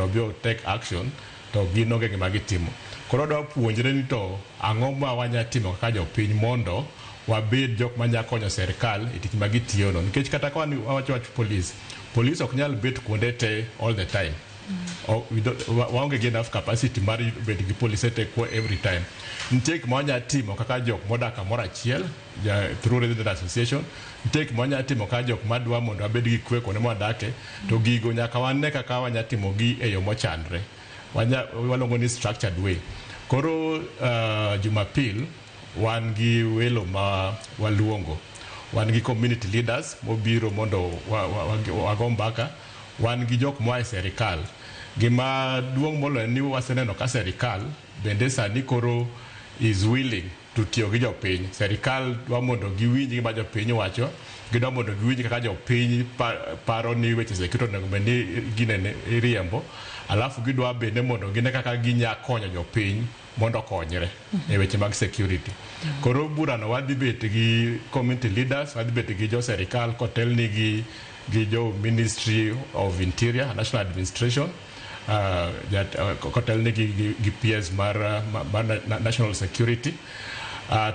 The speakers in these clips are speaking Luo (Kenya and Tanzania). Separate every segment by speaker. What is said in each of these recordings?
Speaker 1: obi o take action to gin onge gima gitimo. Koro wadwa puonjre ni to ang'o ma wanya timo kaka jopiny mondo wabed jok manya konyo serikal e tich ma gitiyo no. Nikech kata ka wawacho wach police, police ok nyal bet kuonde te all the time. Waonge gi enough capacity mar bedo gi polise te kuo every time. Nitie gik ma wanya timo kaka jok modak kamoro achiel through resident association. Nitie gik ma wanya timo kaka jok madwa mondo wabed gi kwe kuonde ma wadake. To gigo nyaka wane kaka wanya timo gi e yo mochanre. Waluongo ni structured way. Koro Jumapil wan gi welo ma waluongo. Wan gi community leaders mobiro mondo wago mbaka. Wan gi jok moa e serikal. Gima duong' moloyo en ni waseneno ka serikal bende sani koro is willing to tiyo gi jopiny. Serikal dwa mondo giwinj gima jopiny wacho, gidwa mondo giwinj kaka jopiny paro ni weche security onego bed ni ginene iriembo. Alafu gidwa bende mondo gine kaka ginya konyo jopiny mondo okonyre e weche mag security. Koro burano wadhi bet gi community leaders, wadhi bet gi jo serikal kotelni gi jo Ministry of Interior, National Administration, kotelni gi PS mar National Security.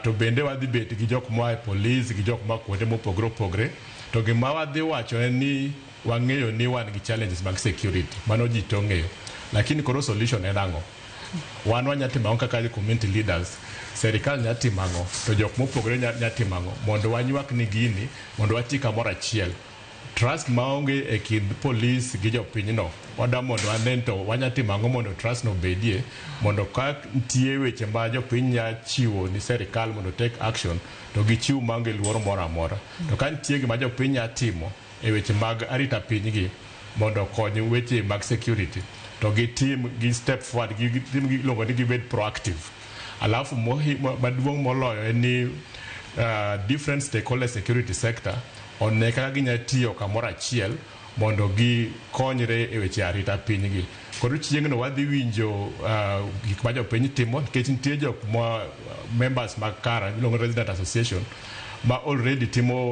Speaker 1: To bende wadhi bet gi jok moa e police gi jok moa kuonde mopogore opogore. To gima wadhi wacho en ni wang'eyo ni wan gi challenges mag security, mano ji te ong'eyo. Lakini koro solution en ang'o? Wan wanya timo ang'o kaka community leaders? Serikal nya timo ang'o? To jok mopogore nya timo ang'o? Mondo wanywak ni gini, mondo wati kamoro achiel. Trust maonge e kind police gi jopinyno, wadwa mondo wane to wanya timo ang'o mondo trust no obedie, mondo ka nitie weche ma jopiny nya chiwo ni serikal mondo take action, to gichiw maonge luoro moro amora. To ka nitie gima jopiny nya timo e weche mag arita pinygi mondo okony weche mag security, to gitim gi step forward, gitim giluongo ni gibed proactive. Alafu maduong' moloyo en ni different stakeholder security sector one kaka ginya tiyo kamoro achiel mondo gikonyre e weche arita pinygi. Koro chieng'no wadhi winjo gik ma jopiny timo nikech nitie jok ma members mag KARA miluongo ni Resident Association ma already timo.